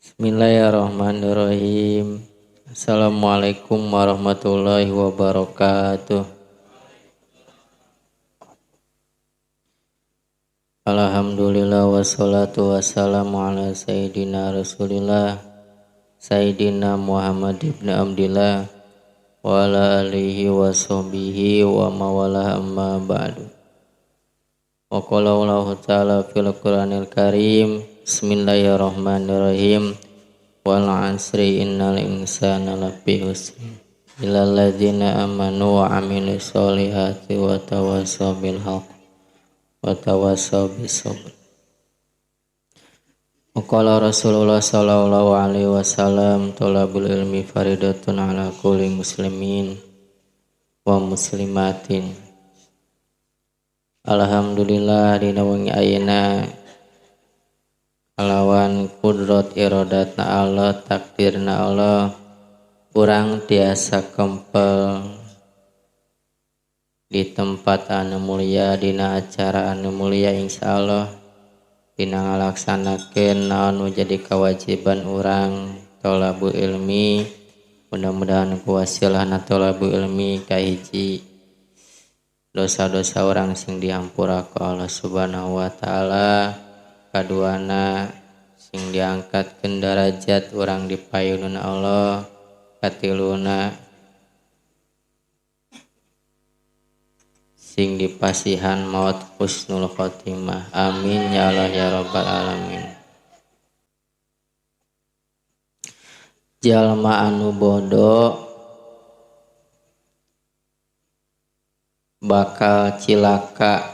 Bismillahirrahmanirrahim. Assalamualaikum warahmatullahi wabarakatuh. Alhamdulillah wassalatu wassalamu ala sayyidina Rasulillah Sayyidina Muhammad ibn Abdillah wa ala alihi wa sahbihi wa mawalah, amma ba'du. Wa qala Allahu ta'ala fil Qur'anil Karim, bismillahirrahmanirrahim. Wal 'asri innal insana lafi khusr illal ladzina amanu wa 'amilus solihati wa tawassaw bil haqq wa tawassaw bis sabr. Wa qala Rasulullah sallallahu alaihi wasallam, talabul ilmi faridatun ala kulli muslimin wa muslimatin. Alhamdulillah dina wengi ayeuna kalawan kudrat iradatna Allah, takdirna Allah, urang tiasa kempel di tempat anu mulia, dina acara anu mulia, insyaallah dina ngalaksanakeun naon nu jadi kewajiban urang tolabul ilmi. Mudah-mudahan ku wasilahna tolabul ilmi kahiji dosa-dosa urang sing dihampura ku Allah Subhanahu wa taala, kaduana sing diangkatkeun darajat urang di payunun Allah, katiluna sing dipasihan maut husnul khotimah. Amin ya Allah ya rabbal alamin. Jalma anu bodoh bakal cilaka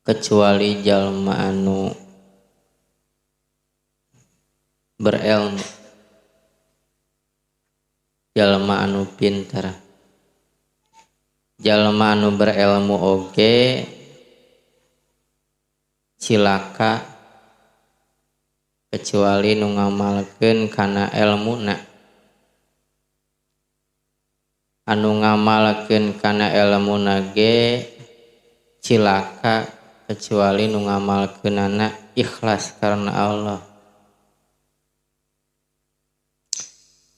kecuali jalma anu berilmu, jalma anu pintar. Jalma anu berilmu oge cilaka kecuali nu ngamalkeun kana elmuna. Anu ngamalkeun kana elmuna ge cilaka kecuali nu ngamalkeunana ikhlas karena Allah.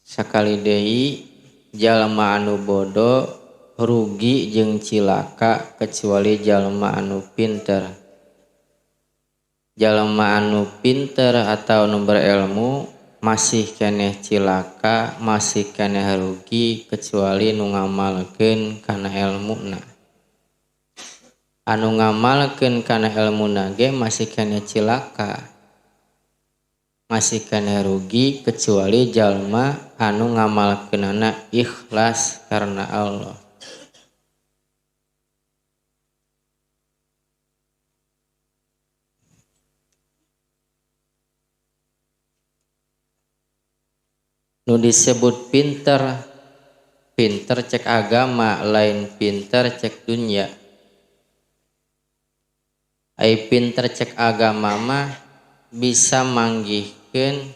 Sakali deui jalma anu bodoh rugi jeung cilaka kecuali jalma anu pinter. Jalma anu pinter atau nu berilmu masih keneh cilaka, masih keneh rugi kecuali nu ngamalkeun kana elmuna. Anu ngamalkeun kana elmuna ge masih keneh cilaka, masih keneh rugi kecuali jalma anu ngamalkeunana ikhlas karena Allah. Nu disebut pinter, pinter cek agama, lain pinter cek dunia. Ai pinter cek agama mah bisa manggihkeun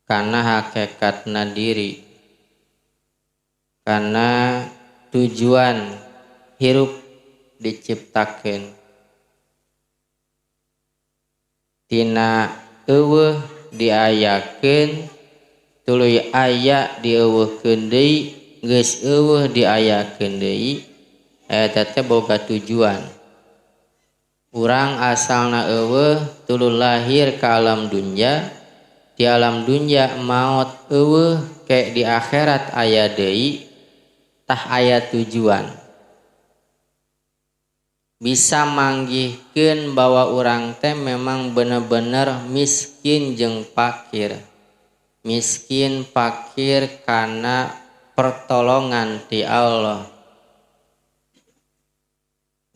kana hakikatna diri, kana tujuan hirup diciptakeun. Tina eueuh diayakeun, tuluy aya dieuweuhkeun deui, geus eueuh diayakeun deui, eta teh boga tujuan. Urang asalna eueuh tuluy lahir ka alam dunya, di alam dunya maot eueuh ke di akhirat aya deui, tah aya tujuan. Bisa manggihkeun bahwa urang teh memang bener-bener miskin jeung pakir. Miskin pakir karena pertolongan ti Allah.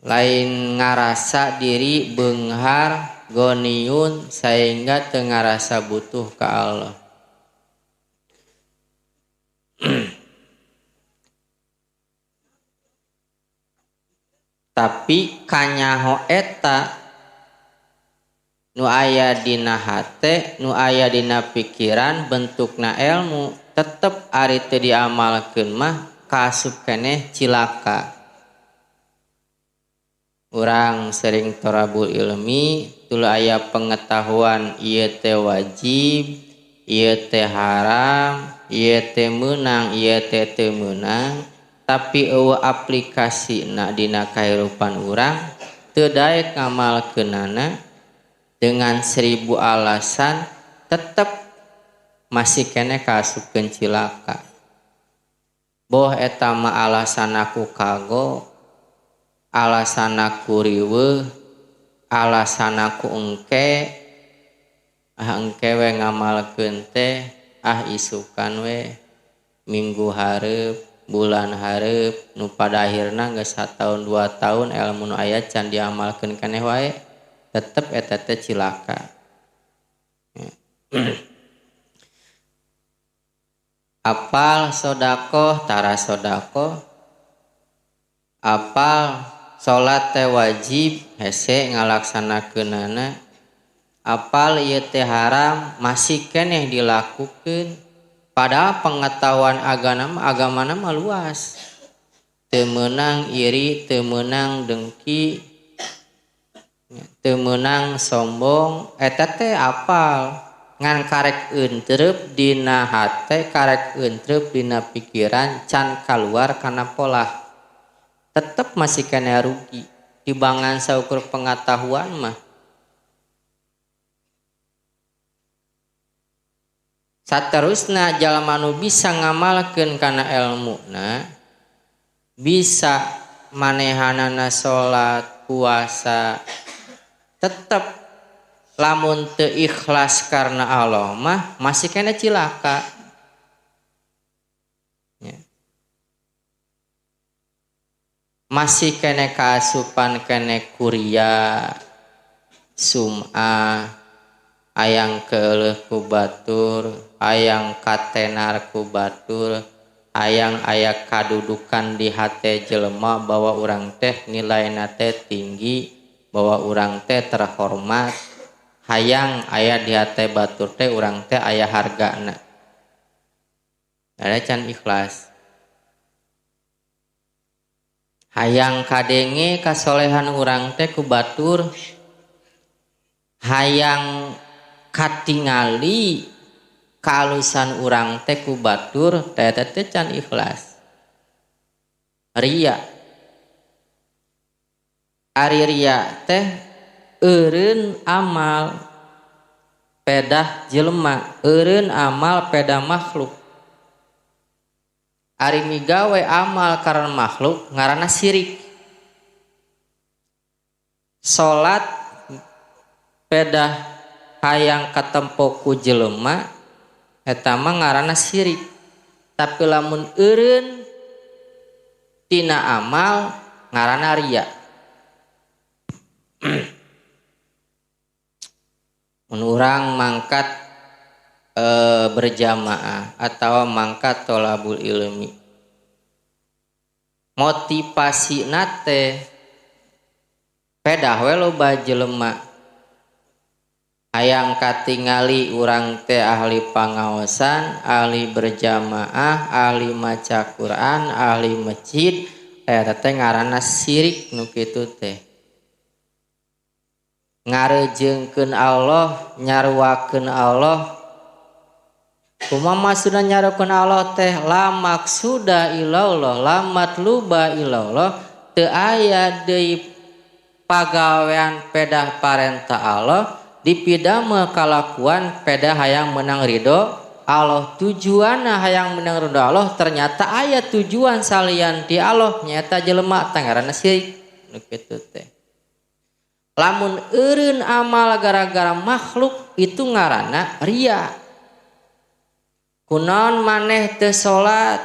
Lain ngarasa diri beunghar goniun sehingga teu ngarasa butuh ka Allah. Tapi kanyaho eta nu aya dina hate, nu aya dina pikiran bentukna ilmu, tetep ari teu diamalkeun mah kaasup keneh cilaka. Urang sering tolabul ilmi tuluy aya pengetahuan ieu teh wajib, ieu teh haram, ieu teh meunang, ieu teh teu meunang, tapi eueuh aplikasina dina kahirupan urang teu daek ngamalkeunana dengan 1000 alasan tetep masih keneh kaasupkeun cilaka. Boh eta mah alasan aku kagok, alasan aku riweuh, alasan aku engke, ah engke we ngamalkeun teh, ah isukan we, minggu hareup, bulan hareup, nu pada akhirna geus sataun 2 tahun ilmu nu aya can diamalkeun keneh wae, tetep eta teh cilaka. Apal sodakoh tara sodakoh, apal salat teh wajib hese ngalaksanakeunana, apal ieu teh haram masih keneh dilakukeun, padahal pengetahuan agamana mah luas. Teu meunang iri, teu meunang dengki, teu meunang sombong, eta teh apal. Ngan karek entrep dina hate, karek entrep dina pikiran, can kaluar kana polah. Tetep masih kena rugi dibangan saukur pengetahuan mah. Saterusna jalma nu bisa ngamalkeun kana elmuna, bisa manehanana salat, puasa, tetep lamun teu ikhlas karena Allah mah masih kena cilaka. Ya. Masih kena kaasupan kena kuria, sum'ah, ayang keuleuh ku batur, ayang katenar ku batur, ayang aya kadudukan di hate jelema bahwa urang teh nilaina teh tinggi, bahwa urang teh terhormat, hayang aya di hate batur teh urang teh aya hargana. Ada can ikhlas. Hayang kadenge kasolehan urang teh ku batur, hayang katingali kalusan urang teh ku batur, teh teh can ikhlas. Ria. Ari ria teh eureun amal pedah jelema, eureun amal pedah makhluk. Ari migawe amal karena makhluk ngaranna sirik. Salat pedah hayang katempo ku jelema eta mah ngaranna sirik. Tapi lamun eureun tina amal ngaranna ria. Mun urang mangkat berjamaah atau mangkat tolabul ilmi, motivasi nate pedah we loba jelema hayang katingali urang teh ahli pangaosan, ahli berjamaah, ahli maca Quran, ahli masjid, eta teh ngaranna sirik nu kitu teh. Ngarejeungkeun Allah, nyaruakeun Allah. Kumaha maksudna nyaruakeun Allah teh? La maksuda ilallah, la matluba ilallah, teu aya deui pagawean pedah parentah Allah, dipidamel kalakuan pedah hayang menang ridho Allah. Tujuanna hayang menang ridho Allah, ternyata aya tujuan salian ti Allah nyaeta jelema teh ngaranna sirik nu kitu teh. Lamun eureun amal gara-gara makhluk itu ngaranna ria. Kunaon maneh teu salat?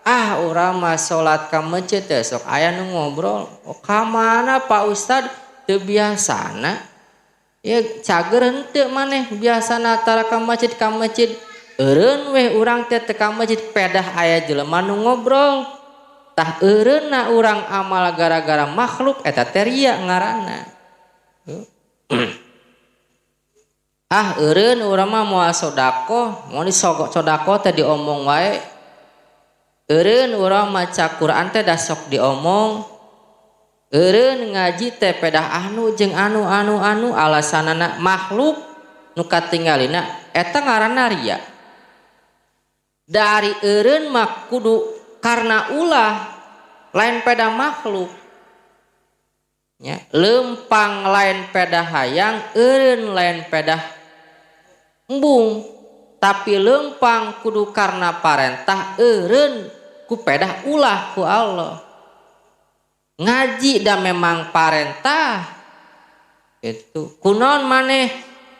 Ah urang mah salat ka masjid teh sok aya nu ngobrol. Oh, ka mana Pak Ustad? Teu biasana. Ya cager henteu maneh biasana tara ka masjid ka masjid. Eureun weh urang teh teu ka masjid pedah aya jelema nu ngobrol. Tah eureunna urang amal gara-gara makhluk eta teh ria ngaranna. Ah eureun urang mah moal sedekah, moal sedekah teh diomong wae. Eureun urang maca Quran teh da sok diomong. Eureun ngaji teh pedah anu jeung anu anu anu alasanana makhluk nu katinggalina eta ngaranna ria. Dari eureun mah kudu karena ulah lain pedah makhluk. Ya, lempang lain pedah hayang, eureun lain pedah embung, tapi lempang kudu karena parentah eureun ku pedah ulah ku Allah. Ngaji da memang parentah itu kunaon maneh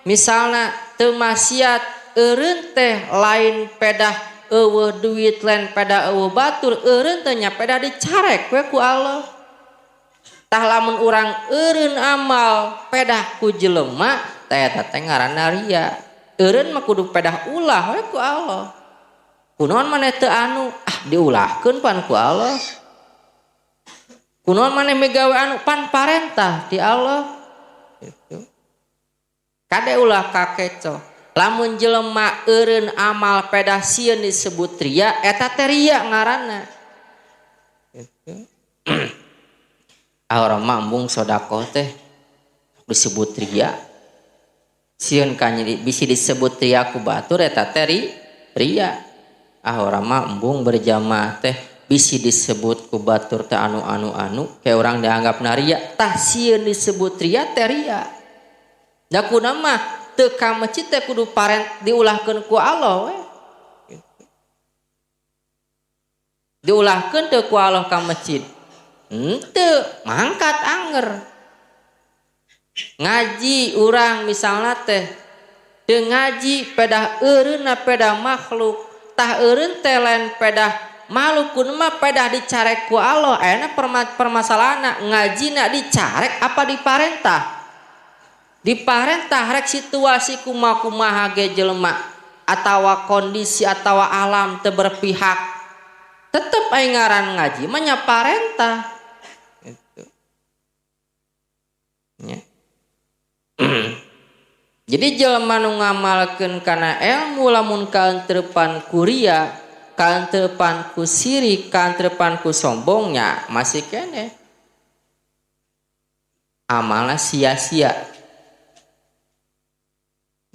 misalna teu maksiat eureun teh lain pedah eueuh duit lain pedah eueuh batur eureun teh nya pedah dicarek we ku Allah. Tah lamun urang eureun amal pedah ku jelema teh eta teh ngaranna ria. Eureun mah kudu pedah ulah we ku Allah. Kunaon maneh teu anu ah diulahkeun pan ku Allah. Kunaon maneh migawe anu pan parentah di Allah gitu. Kade ulah kakeco. Lamun jelema eureun amal pedah sieun disebut ria, eta teh ria ngaranna. Gitu. Ah urang mah embung sedekah teh disebut ria. Sieun ka nyeri bisi disebut ria ku batur eta teh ria. Ah urang mah embung berjamaah teh bisi disebut ku batur teh anu anu anu kayak orang dianggap naria tah sieun disebut ria teh ria. Da kuna mah teu ka masjid teh kudu parent diulahkeun ku Allah we. Diulahkeun teu ku Allah ka masjid. Henteu, mangkat anger. Ngaji urang misalna teh teu ngaji pedah eureunna pedah makhluk, tah eureun teh lain pedah malu kun mah pedah dicarek ku Allah. Ayeuna permasalahanna ngajina dicarek apa diparentah? Diparentah rek situasi kumaha-kumaha ge jelema atawa kondisi atawa alam teu berpihak. Tetep aya ngaran ngaji mah nya parentah. Gitu. Nya. Jadi jelema nu ngamalkeun kana ilmu lamun kaenteupan ku ria, kaanteupan ku sirik, kaanteupan ku sombongnya masih kene amalna sia-sia.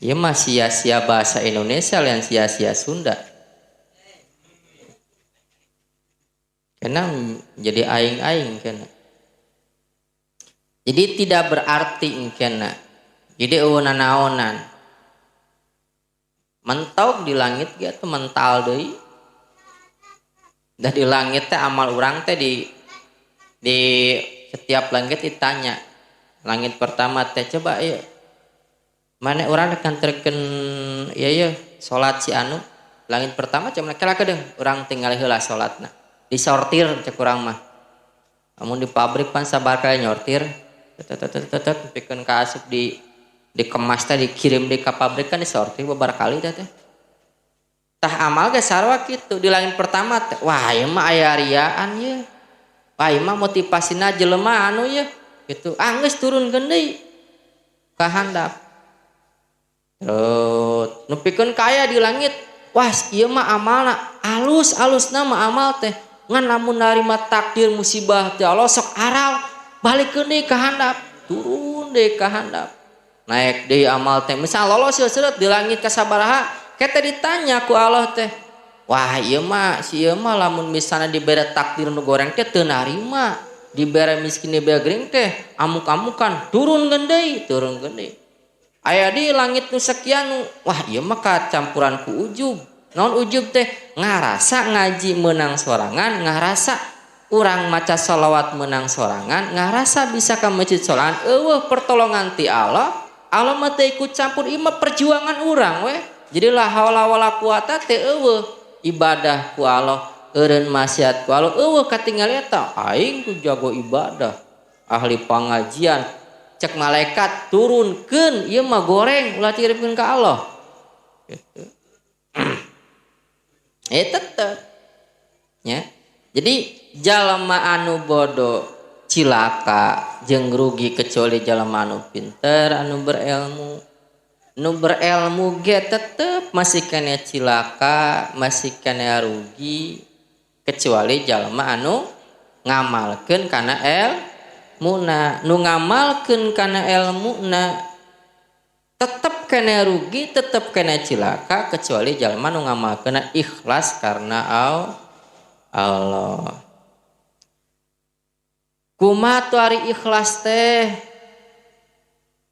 Ieu mah sia-sia bahasa Indonesia lain sia-sia Sunda. Karena jadi aing-aing kena. Jadi tidak berarti kena. Jadi eueuh nanaonan. Mentok di langit ge atuh mental deui. Dah di langit teh amal urang teh di setiap langit ditanya. Langit pertama teh coba ieu. Mana urang rek nganterkeun ieu ieu salat si anu. Langit pertama cuma kela kedeung urang tinggal heula salatna. Disortir cek urang mah. Amun di pabrik pan sabar kali nyortir. Tet tet tet tet pikeun ka asup di dikemas teh dikirim di ka pabrik kan disortir beberapa kali teh teh. Tah amal ge sarua kitu di langit pertama teh wah ieu mah aya riaan ieu. Wah ieu mah motivasina jelema anu ieu kitu. Ah geus turunkeun deui ka handap. Terus nepikeun ka aya di langit. Wah ieu mah amalna alus-alusna mah amal teh. Ngan lamun narima takdir musibah teh Allah sok aral balikeun deui ka handap, turun deui ka handap. Naik deui amal teh misal lolos seuseut di langit ka sabaraha kete ditanya ku Allah teh. Wah ieu mah si ieu mah lamun misalna dibere takdir nu goreng teh teu narima, dibere miskin dibere gering teh amuk-amukan turun deui, turun deui. Aya di langit nu sekian nu wah ieu mah kacampuran ku ujub. Naon ujub teh ngarasa ngaji menang sorangan, ngarasa urang maca sholawat menang sorangan, ngarasa bisa ka masjid sorangan, eueuh pertolongan ti Allah. Allah mah teu ikut campur ieu mah perjuangan urang we. Jadi la haula wala quwata teh eueuh ibadah ku Allah, eureun maksiat ku Allah, eueuh katingali eta aing ku jago ibadah, ahli pengajian. Cek malaikat turunkeun ieu mah goreng ulah dikirimkeun ka Allah. Gitu. Tetep. Ya. Jadi jalma anu bodoh cilaka jeung rugi kecuali jalma anu pinter anu berilmu. Nu berilmu ge tetep masih kene cilaka, masih kene rugi kecuali jalma anu ngamalkeun kana elmuna, nu ngamalkeun kana elmuna tetep kena rugi, tetep kena cilaka kecuali jalma nu ngamalkeunna ikhlas karena Allah. Kumaha tu ari ikhlas teh?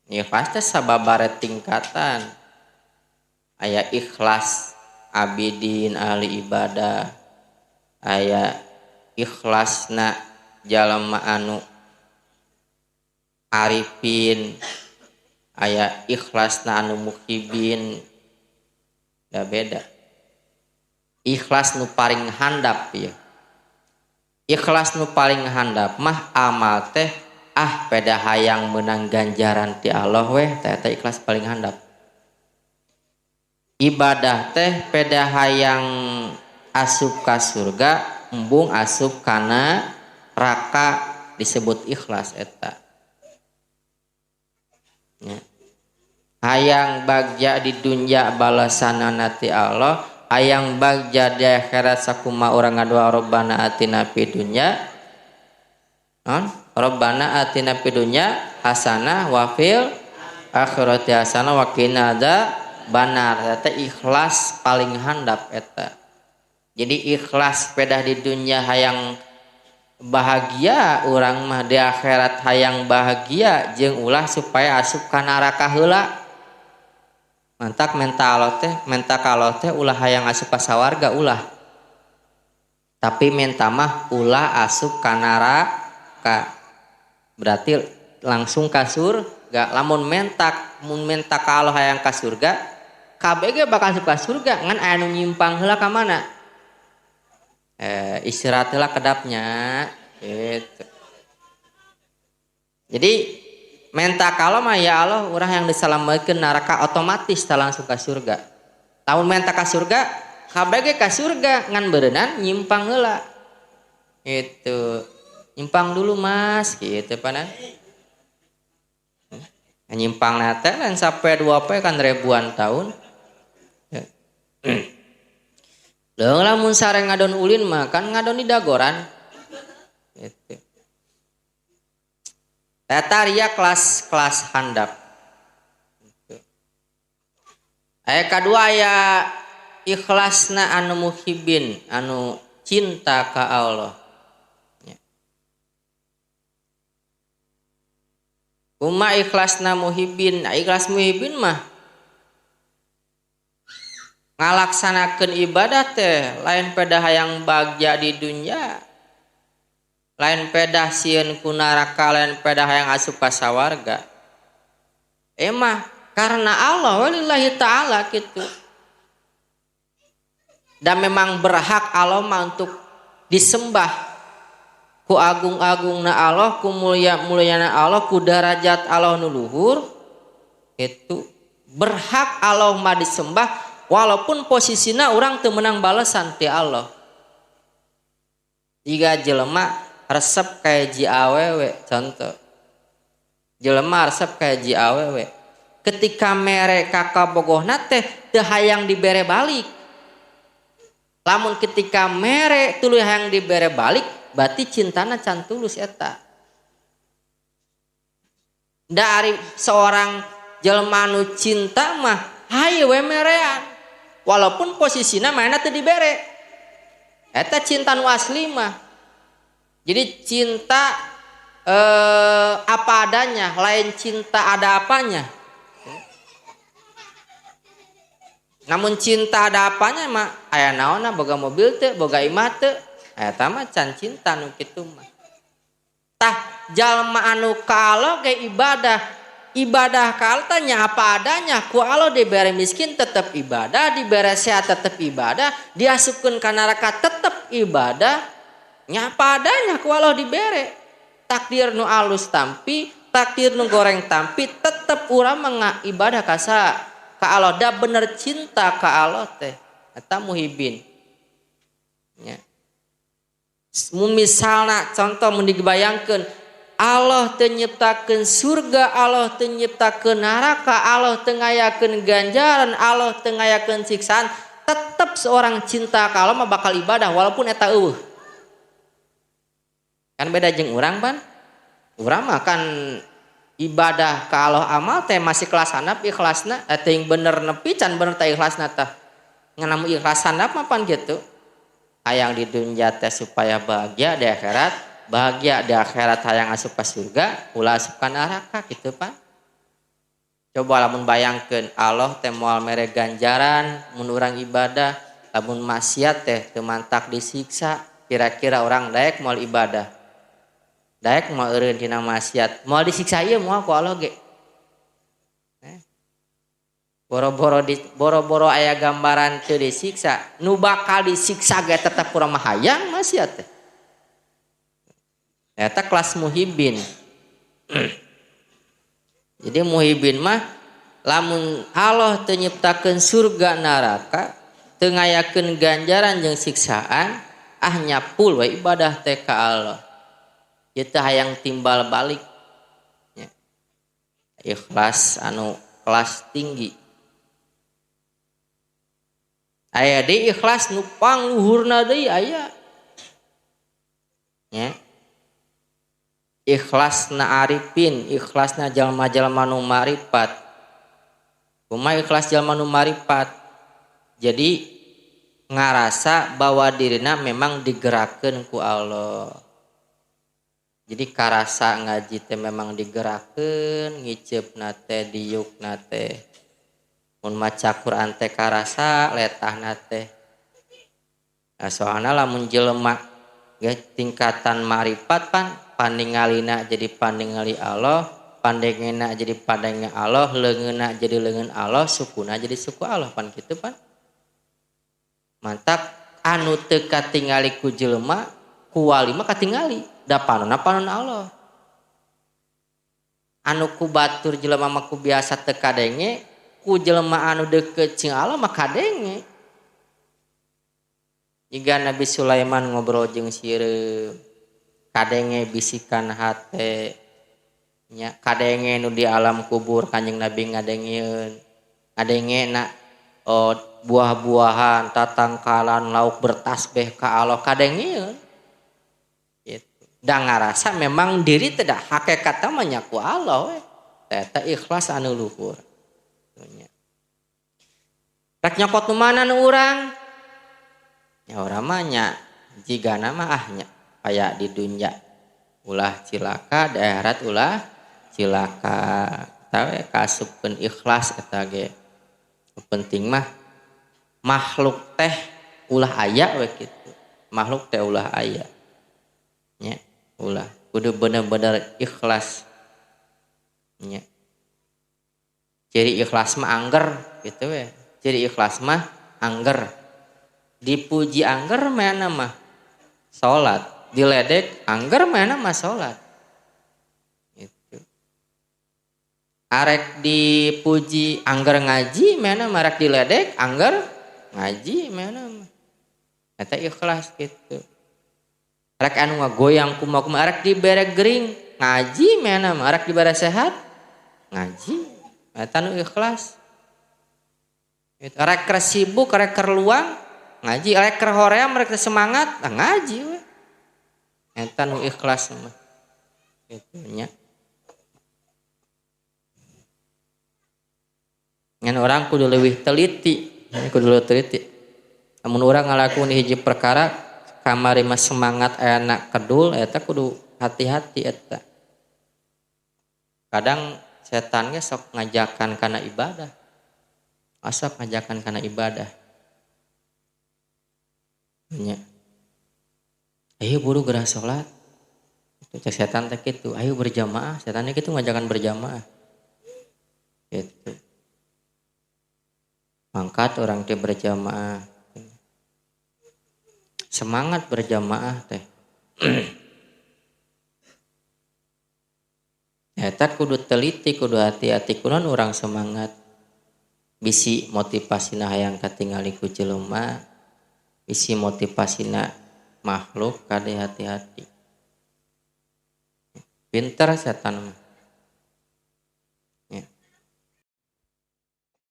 Ikhlas teh sababaraha tingkatan. Aya ikhlas abidin ahli ibadah, aya ikhlasna jalma anu arifin, aya ikhlasna anu muhibin. Da beda. Ikhlas nu paling handap ieu. Ikhlas nu paling handap mah amal teh ah peda hayang menang ganjaran ti Allah weh, teh eta ikhlas paling handap. Ibadah teh peda hayang asup ka surga, embung asup kana neraka, disebut ikhlas eta. Ya. Hayang bagja di dunya balasanana ti Allah, hayang bagja di akhirat sakuma urang ngadoa Rabbana atina fid dunya. Non? Rabbana atina fid dunya hasanah wa fil akhirati hasanah wa qina adzabannar. Eta ikhlas paling handap eta. Jadi ikhlas pedah di dunya hayang bahagia urang mah di akhirat hayang bahagia jeung ulah supaya asup ka neraka heula. Mantak menta Allah teh, menta ka Allah teh ulah hayang asup ka sawarga ulah. Tapi menta mah ulah asup ka neraka. Berarti langsung ka surga. Lamun mun menta ka Allah hayang ka surga, kabeh ge bakal asup ka surga ngan aya nu nyimpang heula ka mana? Istirahat heula kedapnya gitu. Jadi menta kalau mah ya Allah urang yang diselamatkeun neraka otomatis tak langsung ka surga. Lamun menta ka surga, kabeh ge ka surga ngan beureunan nyimpang heula. Gitu. Nyimpang dulu Mas gitu panan. Nyimpang na teh lain sampai 2 poe kan ribuan tahun. Leung lamun sare ngadon ulin mah kan ngadon di dagoran. Gitu. Eta ria kelas-kelas handap. Gitu. Aya kadua aya ikhlasna anu muhibin, anu cinta ka Allah. Ya. Kuma ikhlasna muhibin, nah, ikhlas muhibin mah ngalaksanakeun ibadah teh lain pedah hayang bagja di dunya, lain pedah sieun ku neraka, lain pedah hayang asup ka sawarga. Emah karena Allah walillahi ta'ala gitu. Dan memang berhak Allah mah untuk disembah. Ku agung-agungna Allah, ku mulia-muliana Allah, ku darajat Allah nu luhur, itu berhak Allah mah disembah walaupun posisina urang teu meunang balasan ti Allah. Jika jelema resep kayak ji awewe, contoh. Jelema resep kayak ji awewe. Ketika mere kakabogohna teh teu hayang dibere balik. Lamun ketika mere tuluy hayang dibere balik, berarti cintana can tulus eta. Dari seorang jelema nu cinta mah hayu we merean. Walaupun posisina mana teu dibere. Eta cinta nu asli mah. Jadi cinta apa adanya, lain cinta ada apanya. Namun cinta ada apanya mah aya naonna boga mobil teu, boga imah teu, eta mah can cinta nu kitu mah. Tah jalma anu ka Allah ge ibadah, ibadah ka Allah teh nya apa adanya, ku Allah dibere miskin tetep ibadah, dibere sehat tetep ibadah, diasupkeun ka neraka tetep ibadah. Nya apa adanya ku Allah dibere. Takdir nu alus tampi, takdir nu goreng tampi, tetep urang mah ibadah ka saha? Ka Allah. Da bener cinta ka Allah teh eta muhibin. Nya. Misalna contoh mun dibayangkeun Allah teu nyiptakeun surga, Allah teu nyiptakeun neraka, Allah teu ngayakeun ganjaran, Allah teu ngayakeun siksaan, tetep seorang cinta ka Allah mah bakal ibadah walaupun eta eueuh. Kan beda jeung urang pan? Urang mah kan ibadah ka Allah amal teh masih kelas handap ikhlasna teuing bener nepi can bener teh ikhlasna tah. Ngan lamun ikhlas handap mah pan kitu. Hayang di dunya teh supaya bahagia di akhirat, bahagia di akhirat hayang asup ka surga, ulah asup ka neraka kitu pan. Coba lamun bayangkeun Allah teh moal mere ganjaran mun urang ibadah, lamun maksiat teh teu mantak disiksa, kira-kira urang daek moal ibadah. Daek moal eureun tina maksiat, moal disiksa ieu moal ku Allah ge. Boro-boro aya gambaran teu disiksa, nu bakal disiksa ge tetep urang mah hayang maksiat teh. Eta kelas muhibin. Jadi muhibin mah lamun Allah teu nyiptakeun surga neraka, teu ngayakeun ganjaran jeung siksaan, ah nyapul we ibadah teh ka Allah. Ieu teh hayang timbal balik. Ya. Ikhlas anu kelas tinggi. Aya deui ikhlas nu pangluhurna deui aya. Nya. Ikhlasna arifin, ikhlasna jalma-jalma nu marifat. Kumaha ikhlas jalma nu marifat? Jadi ngarasa bahwa dirina memang digerakkeun ku Allah. Jadi karasa ngaji teh memang digerakkeun, ngiceupna teh diukna teh. Mun maca Quran teh karasa letahna teh. Nah, soalna lamun jelema ge tingkatan marifat pan paningalina jadi paningali Allah, pandengena jadi pandenge Allah, leungeunna jadi leungeun Allah, sukuna jadi suku Allah pan kitu pan. Mantak anu teu katingali ku jelema, ku wali mah katingali, da panonna panon Allah. Anu ku batur jelema mah ku biasa teu kadenge, ku jelema anu deukeut jeung Allah mah kadenge. Jiga Nabi Sulaiman ngobrol jeung sireum, kadenge bisikan hate nya, kadenge nu di alam kubur Kanjeng Nabi ngadengieun, ngadenge na oh, buah-buahan, tatangkalan, lauk bertasbih ka Allah kadengieun. Gitu. Da ngarasa memang diri teh da hakikatna mah nya ku Allah we. Eta ikhlas anu luhur. Nya. Rek nyokot nu mana nu urang? Nya urang mah nya jigana mah ah nya aya di dunya ulah cilaka, di akhirat ulah cilaka. Eta we kaasupkeun ikhlas eta ge. Nu penting mah makhluk teh ulah aya we kitu. Makhluk teh ulah aya. Nya, ulah kudu bener-bener ikhlas. Nya. Ciri ikhlas mah angger gitu we. Ciri ikhlas mah angger. Dipuji angger mana mah salat, diledek angger mana mah salat. Gitu. Arek dipuji angger ngaji mana mah, arek diledek angger ngaji mana mah. Eta ikhlas gitu. Arek anu ngagoyang kumaha-kumaha, arek dibere gering ngaji mana mah, arek dibere sehat ngaji. Eta nu ikhlas. Gitu. Arek keur sibuk, arek keur luang ngaji, arek keur hoream, arek semangat, nah ngaji we. Eta nu ikhlas mah. Kitu nya. Ngan orang kudu leuwih teliti, kudu leuwih teliti. Lamun urang ngalakuan hiji perkara kamari mah semangat enak kedul eta kudu hati-hati eta. Kadang setan ge sok ngajakan kana ibadah. Sok ngajakan kana ibadah. Nya. Ayo buru geura salat. Itu cek setan teh kitu, ayo berjamaah. Setan teh kitu ngajakan berjamaah. Gitu. Mangkat orang teh berjamaah. Semangat berjamaah teh. Eta kudu teliti, kudu hati-hati, kunaon urang semangat. Bisi motivasina hayang katingali ku jelema, bisi motivasina makhluk kade hati-hati. Pinter setan mah.